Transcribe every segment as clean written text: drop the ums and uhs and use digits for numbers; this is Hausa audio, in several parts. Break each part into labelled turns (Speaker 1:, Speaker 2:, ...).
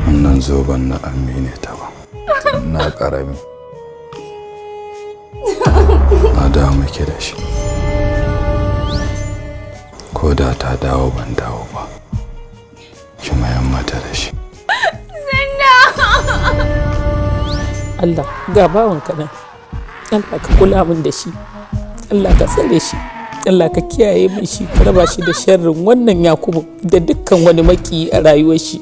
Speaker 1: Wannan zoben na Amine ta ba. Na karami. Na dawo muke da shi. Ko da ta dawo ban dawo ba. Ki mayan mata da shi.
Speaker 2: Allah ga bawanka nan. Allah ka kula min da shi. Allah ka tsare shi. Allah ka kiyaye min shi, ka raba shi da sharrin wannan Yakubu da dukkan wani makiyi a rayuwar shi.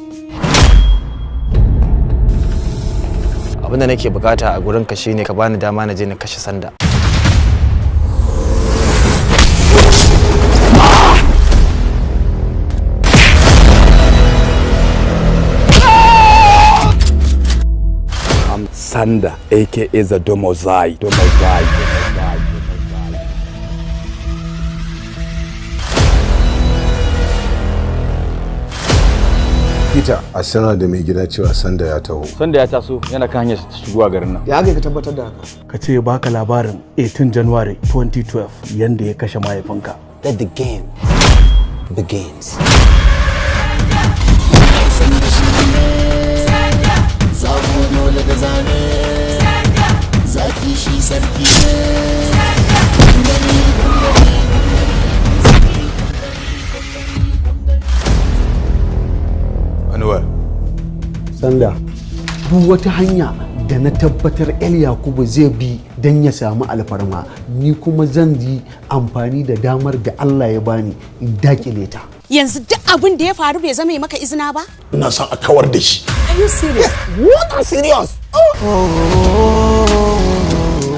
Speaker 3: Abin da nake bukata a gurin ka shine ka bani dama na je na kashe Sanda.
Speaker 1: I'm Sanda, aka the Domozai. Domozai.
Speaker 4: Peter, a sanar da mai gida cewa Sanda ya taho.
Speaker 5: Sanda ya taso yana kan hanyar shigowa garin nan.
Speaker 6: Ya aka ka tabbatar da haka?
Speaker 7: Ka ce baka labarin 18 January 2012 yanda ya kashe mahaifinka.
Speaker 8: Let the game begins.
Speaker 9: Zaki shi sarki.
Speaker 1: Anwar.
Speaker 6: Sanda, duk wata hanya da na tabbatar El Yakubu zai bi don ya samu alfarma, ni kuma zan yi amfani da damar da Allah ya bani in dakile ta.
Speaker 10: Yanzu duk abin da ya faru bai zama maka izina ba?
Speaker 11: Ina son a kawar da shi.
Speaker 2: Are you serious?
Speaker 8: What? I'm serious.
Speaker 12: I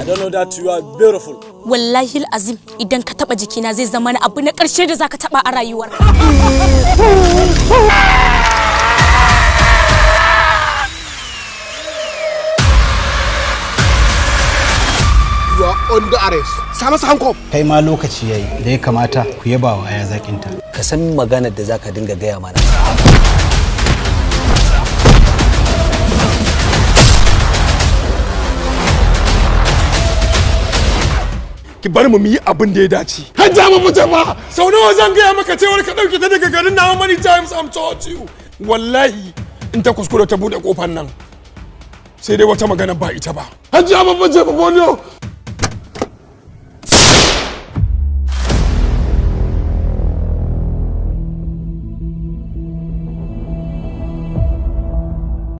Speaker 12: don't know that you are beautiful.
Speaker 10: Wallahi azim idan ka taba jikina zai zama na abu na ƙarshe da zaka taba a rayuwarka.
Speaker 11: You are under arrest. Sa masa handcuff.
Speaker 13: Kai ma lokaci yayi da ya kamata ku yaba wa aya zakinta.
Speaker 8: Ka san maganar da zaka dinga gaya mana.
Speaker 11: Ki bar mu yi abin da ya dace. Hajja mu fita ba. Sau nawa zan gaya maka cewar ka dauke ta daga garin na many times I'm told you. Wallahi in ta kuskure ta bude kofar nan. Sai dai wata magana ba ita ba. Hajja mu fice ba.